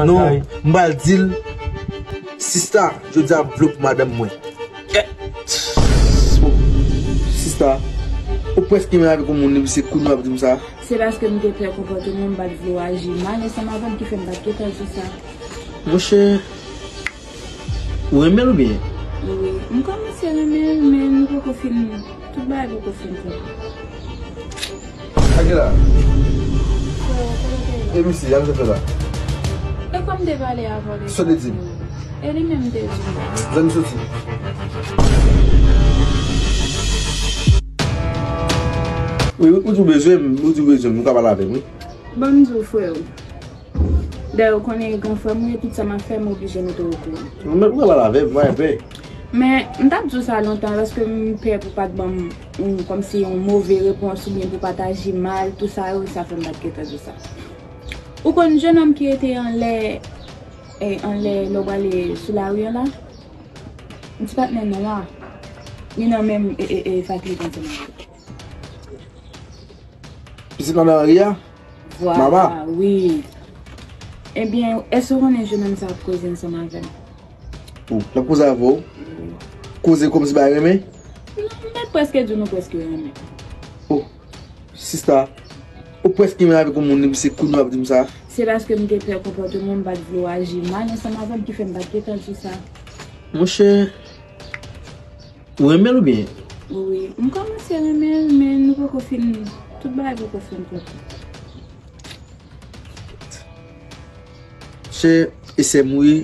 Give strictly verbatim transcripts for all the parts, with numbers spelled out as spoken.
Non, m pral di l, sista, jodi a m vle w pou madanm mwen. Sista, ou prèske renmen avèk yon moun, epi se kounye a w ap di m sa? Se paske m te pè konpòteman, m pa t vle w aji mal ansanm avè m ki fè m pa t gentan di w sa. Monchè, ou renmen l oubyen? Wi, m kòmanse renmen l, men nou poko fin, tout bagay poko fin konprann. Sa gen la? E misye, sa misye fè la? E kòm te pale avè w de... Sa w te di m? E li menm te di m. Zanmi soti. Wi, wi, ou di w bezwen m, ou di w bezwen m, ou ka pale avè m, wi. Ban m di w, frè w. Dayè, ou konnen gran frè m ou ye, tout sa m ap fè, m oblije mete w okouran. Ou menm, ou ka pale avè m, mwen pè. Men, m t ap di w sa lontan, paske m pè pou pa t ban m, yon, kòmsi yon move repons oubyen pou pa t aji mal, tout sa yo, sa fè m pa t gentan di w sa. Ou konn jennonm ki rete anlè, e, anlè lè w prale sou lari an la? Yon ti patnè nwa. Li nan menm, e, e, e, fakilte ansanm avè l. Pitit madan Anri a? Vwala, wi. Ebyen, èske w konnen jennonm sa ap koze ansanm avè m? Oh, l ap koze avè w? Koze kòmsi bagay renmen? Non, m mèt prèske di w nou prèske renmen. Oh, sista, ou prèske renmen avèk yon moun, epi se kounye a w ap di m sa? Se paske m te pè konpòteman, m pa t vle w aji mal ansanm avè m ki fè m pa t gentan di w sa. Monchè, ou renmen l oubyen? Wi, m kòmanse renmen l, men nou poko fin, tout bagay poko fin konprann. Chè, e sè m ou ye,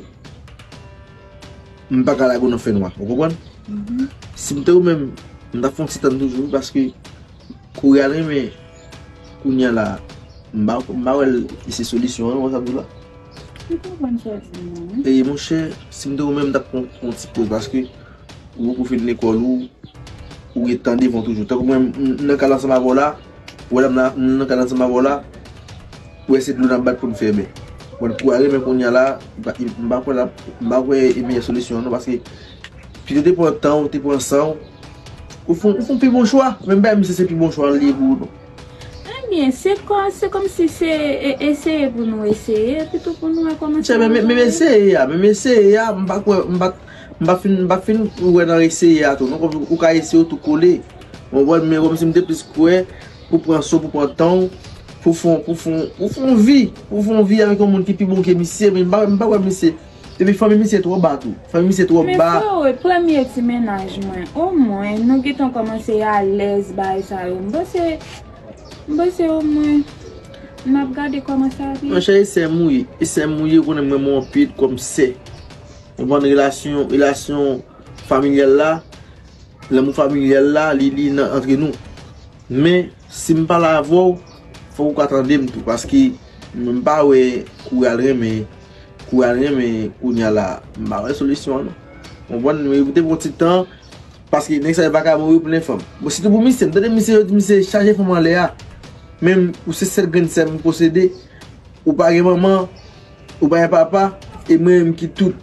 m pa ka lage w nan fènwa, ou konprann? Si m te ou menm, m t ap fè yon ti tann toujou, paske kouri al renmen, kounye a la, m pa, m pa wè l se solisyon an, non, sa m di w la. M konprann sa w di m nan, wi. E monchè, si m te ou menm, m t ap pran, pran yon ti poz, paske ou poko fin lekòl ou, ou gen tan devan w toujou. Tankou mwen, m, m nan kal ansanm avè w la, ou wè la m nan, m nan kal ansanm avè w la, ou wè se dlo n ap bat pou n fè bè. Bon, pou al renmen kounye a la, m pa, m pa kwè la, m pa kwè e meyè solisyon an non, paske pito te pran tan w, te pran san w, ou fè, ou fè yon pi bon chwa, men m pa wè misye se pi bon chwa li ye pou ou non. Ebyen, se kò, se kòmsi se e, eseye pou nou eseye, pito pou nou wè kòman sa va ale. Men, men, men eseye a, men eseye a, m pa kwè, m pa M pa fin, m pa fin wè nan eseye a tou, non, kòm ou ka eseye w tou kole. Ou konprann, men kòmsi m te plis kwè pou pran san w, pou pran tan w, pou fè, pou fè, pou fè yon vi, pou fè yon vi avèk yon moun ki pi bon ke misye, men m pa, m pa wè misye. Epi fanmi misye twò ba tou. Fanmi misye twò ba. Men freo, e premye ti mennaj mwen. Omwen, nou gentan kòmanse alèz bagay sa yo. M panse, m panse omwen, n ap gade kòman sa ap ye. Monchè, e sè m ou ye. E sè m ou ye, ou konnen mwen renmen w anpil kòm sè. Ou konprann relasyon, relasyon familyal la, lanmou familyal la, li, li nan, antre nou. Men, si m pale avè w, fòk ou ka tande m tou, paske m pa wè kouri al renmen, kouri al renmen, kounye a la, m pa wè solisyon an non. Ou konprann? Men ou te pran yon ti tan, paske nèg sa yo pa ka mouri pou nenfanm. Bon, sitou pou misye, m tande misye, yo di misye chaje fanm anlè a. Men ou se sèl grenn sè m posede, ou pa gen manman, ou pa gen papa, e mwen menm ki tout.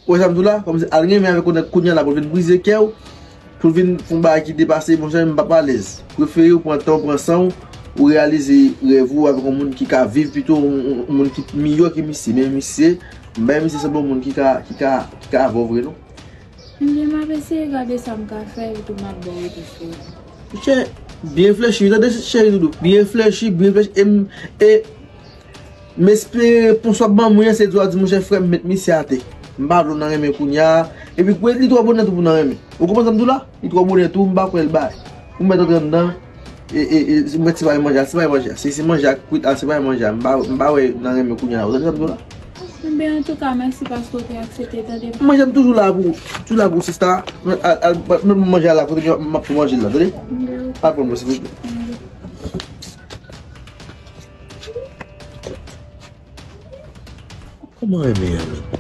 Ou wè sa m di w la? Kòmsi al renmen avèk yon nèg kounye a la pou l vin brize kè w, pou l vin fè yon bagay ki depase, monchè, m p ap alèz. Prefere w pran tan w, pran san w, ou reyalize rèv ou avèk yon moun ki ka viv pito, yon, yon, yon moun ki miyò ke misye. Men misye, m pa wè misye sanble yon moun ki ka, ki ka, ki ka avè w vre non. Ebyen, m ap eseye gade sa m ka fè, epi m ap ba w retou sou. Monchè, byen reflechi, wi, tande cheri doudou. Byen reflechi, byen reflechi. E m, e m espere repons w ap ban mwen an, se di w ap di, monchè frè m, met misye atè. M pa vle w nan renmen kounye a. Epi kwè li twò bonè tou pou nan renmen. Ou konprann sa m di w la? Li twò bonè tou, m pa kwè l bay. Ou mèt antre anndan. E, e, e, si mwen ti bay manje a, si bay manje a. Si se manje a kwit a, si bay manje a. M pa, m pa wè nan renmen kounye a. Ou tande sa m di w la? Enben, antouka, mèsi paske w te aksepte tande m. Mwen, jan m toujou la pou, toujou la pou sista. Al, al, al, manje a la kote m ap tou manje l la, tande? Enben, ok. Al pran mwen, silvouplè. Enben. Kòman renmen an menm?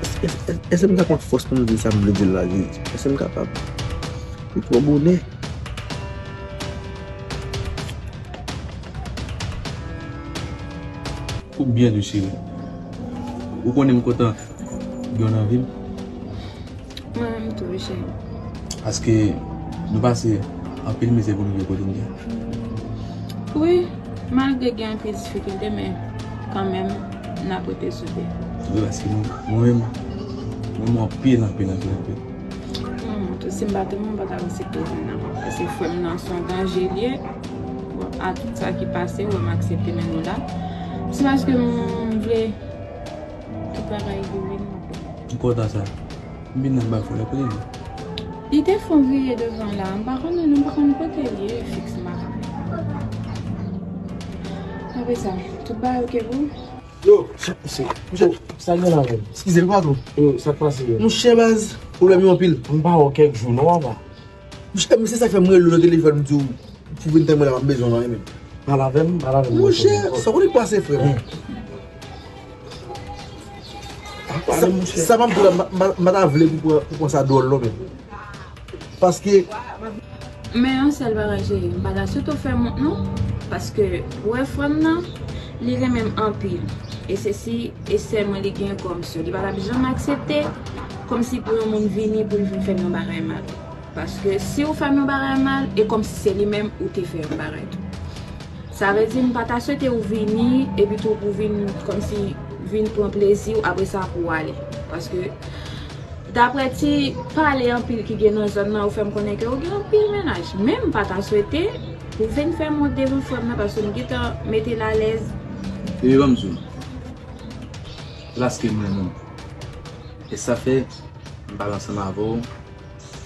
Èske, èske, èske m ka pran fòs pou m di sa m vle di l la, Jezi? Èske m kapab? Li twò bonè. Ou byen tou, cheri. Ou konnen m kontan gen w nan vi m. Mwen menm tou, wi, cheri. Paske nou pase anpil mizè pou n rive kote n ye. Wi, Malgre gen anpil difikilte, men kanmenm, n ap rete soude. Wi, paske mwen, mwen menm, mwen, mwen anpil, anpil, anpil, anpil. Mwen menm tou, si m pa te, mwen pa t ap aksepte vin nan. Paske frè m nan se yon danje li ye. Bon, a tout sa ki pase, wè m aksepte men nou la. Se paske m vle tout bagay yo vin. M kontan sa. M vin nan ba fò lè kote li. Li te fon vire devan la. M pa konnen, m pa konn kote li ye, fiks m pa konnen. Apre sa, tout bagay oke pou ou? Yo, sa, sa, sa gen la menm? Eskize m, patwon. Yo, sa k pase yo? Monchè baz, pwoblèm yo anpil. M pa wè w kèk jou non, papa. Monchè, men se sa k fè m rele w nan telefòn, m di w pou vin tann mwen la, m bezwen w nan, men. Pale avè m, pale avè m. Monchè, sa w konnen k pase, frè m? Sa, sa m ap di w la, m pa, m pa, m pa ta vle pou pran, pou pran sa dwòl non, men. Paske Men yon sèl bagay, cheri, m pa ta swete w fè m wont non, paske ou wè frè m nan, li renmen m anpil. E se si e sèlman li gen kòm sè. Li pa t ap janm aksepte kòmsi pou yon moun vini pou l vin fè m yon bagay mal. Paske si ou fè m yon bagay mal, e kòmsi se li menm ou te fè yon bagay tou. Sa vle di m pa ta swete ou vini, epi tou pou vin kòmsi vin pran plezi w, apre sa pou w ale. Paske daprè ti pale anpil ki gen nan zòn nan, ou fè m konnen ke ou gen anpil mennaj. Men m pa ta swete pou vin fè m wont devan frè m nan, paske m gentan mete l alèz. Epi ban m di w, se paske m renmen w. E sa fè m pale ansanm avè w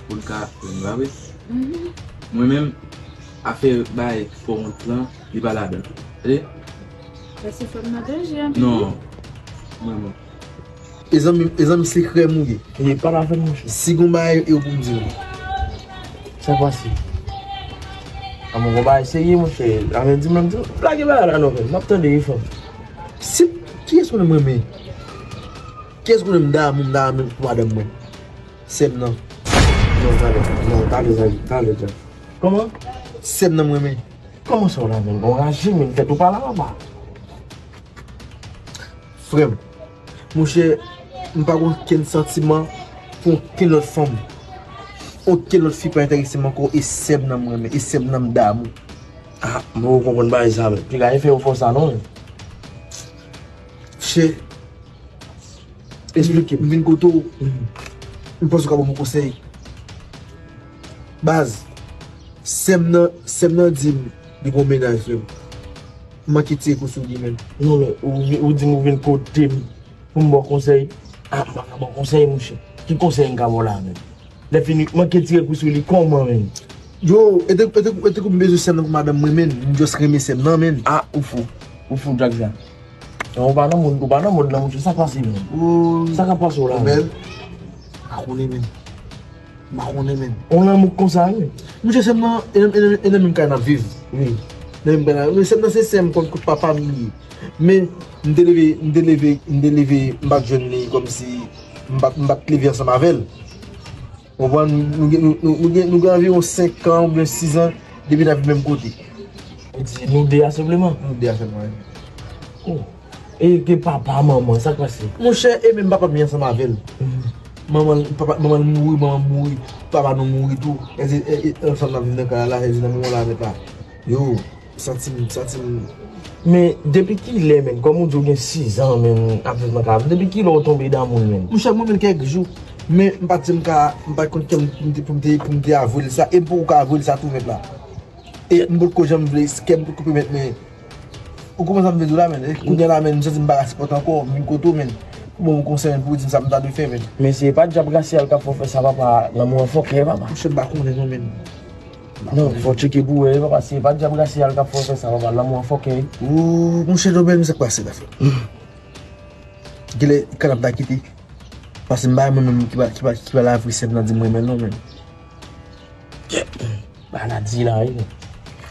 pou n ka renmen, pa vre? Mwen menm, afè bay fò wont lan, li pa ladan. Tande? Paske frè m nan danje anpil. Non. Mwen, mwen. E zanmi, e zanmi sekrè m ou ye. E pa la fè monchè. Si gon bagay, e ou pou m di nou. Sa pase? A mwen gon bagay serye monchè. Amen, di m, di m, lage bagay la non, men. M ap tande wi frè m. Si, kiyès konnen m renmen? Kiyès konnen m damou, m damou pou madanm mwen? Sè m nan. Non, talè. Non, talè, talè, talè, talè. Kòman? Sè m nan m renmen. Kòman sa w la menm? Bon, raje menm, tèt ou pa la, papa. Frè m, monchè, m pa gen okenn santiman pou okenn lòt fanm. Okenn lòt fi pa enterese m ankò, e sè m nan m renmen, e sè m nan m damou. Ah, mwen konprann bagay sa, men. Piga, e fè yo fè w sa non, men. Chè, esplike m. M vin kote w. M panse w ka ban m yon konsèy. Baz, sè m nan, sè m nan di m li gon mennaj, frè m. M manke tire kou sou li, menn. Non, men, ou, ou di m ou vin kote m pou m ba w konsèy. Ah, m pa ka ba w konsèy, monchè. Ki konsèy m ka ba w la, menn? Lè fini, manke tire kou sou li kòman menm? Yo, e te, e te, e te kou m bezwen sè m nan pou madanm mwen, menn. M just renmen sè m nan, menn. Ah, ou fou. Ou fou, Jack Jean. Ou pa nan mond, ou pa nan mond lan, monchè. Sa k pase, menn? Sa k ap pase w la, menn? Bèl. M pa konnen, menn. M pa konnen, menn. On lanmou konsa, wi. Monchè, sè m nan, e nan, e nan, e nan menm kay n ap viv. Wi. Nan menm kay n ap viv. Sè m nan se sè m, kont, kont papa m li ye. Men, m te leve, m te leve, m te leve, m pa t jwenn li kòmsi m pa t, m pa t leve ansanm avè l. Ou konprann? Nou, nou gen, nou, nou, nou gen, nou gen anviwon senk an oubyen sis an depi n ap viv menm kote. Ou di nou de a senpleman? Nou de a sèlman, wi. Oh. E ke papa, manman, sa k pase? Monchè, e menm papa m ye ansanm avè l. Manman, papa, manman l mouri, manman m mouri, papa nou mouri tou. E, e, e, ansanm n ap viv nan kay la, e di nan moman la nèt la. Yo. Santi m, santi m. Men, depi kilè, menn, kòm ou di w gen sis an, menn, ap viv nan kay la, depi kilè w tonbe damou l, menn? Monchè, mwen menm kèk jou, men m pa t di m ka, m pa t konn kè m pou m te, pou m te, pou m te avwe l sa, e m poko ka avwe l sa tou, mèt la. E m potko janm vle, kè m potko pèmèt, men ou konprann sa m vle di w la, menn. E kounye a la, menn, m santi m pa ka sipòte ankò, m vin kote w, menn, pou ban m yon konsèy, menn, pou w di m sa m ta dwe fè, menn. Men se pa dyab Gracial k ap fè w fè sa, papa, lanmou an fòkè, papa. Monchè, m pa konnen non, menn. Non, fò w tcheke pou wè, papa, se pa dyab Gracial k ap fè w fè sa, papa, lanmou an fòkè wi. Ooh, monchè Nobel, men sa k pase la, frè. Genlè kanap ta kite. Paske m pa renmen moun ki pa, ki pa, ki pa lavri sè m nan di m renmen l non, menn. Bagay la di la, wi.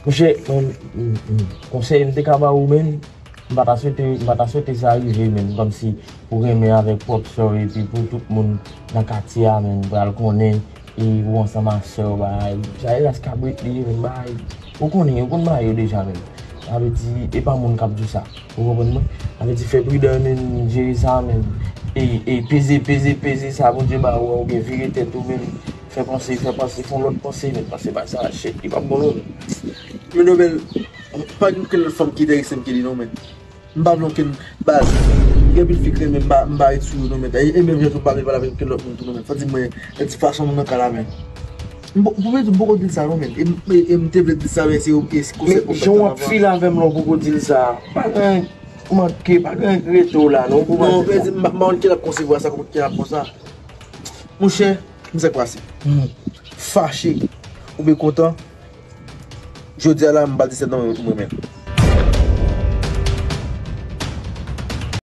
Monchè, mwen, m, m, konsèy m te ka ba ou, menn, m pa ta swete, m pa ta swete sa rive, menn, kòmsi ou renmen avèk pwòp sè w, epi pou tout moun nan katye a, menn, pral konnen, e ou ansanm a sè w, bagay. Sa e ras kabrit li ye, menn, bagay. Ou konnen, ou konn bagay yo deja, menn. Sa vle di, e pa moun k ap di w sa. Ou konprann mwen? Sa vle di, fè pridan, menn, jere sa, menn. E, e peze, peze, peze sa Bondye ba ou an, oubyen vire tèt ou, menn. Fè panse, fè panse, fè yon lòt panse, menn. Paske bagay sa, shit, li p ap bon, non, menn. Men Nobel, Pa gen okenn lòt fanm ki enterese m ke li non, men. M pa vle okenn baz. Gen anpil fi k renmen m, m pa, m pa ret sou yo non, men. E, e menm jan tou m pa vle pale avèk okenn lòt moun tou non, men. Fò di mwen, e ti fason nou nan kay la, men. M po- pou mwen, m poko di l sa non, men. E, e, e m te vle di l sa, men se, e se konsèy pou fè jan w ap file avè m la, w poko di l sa. Pa gen manke, pa gen rete w la non, pou pa di sa. M pa konn ki l ap konsevwa sa, ki l ap konsa. Monchè, m sa k pase. Fache oubyen kontan, jodi a la, m pa disèt nan mwen menm.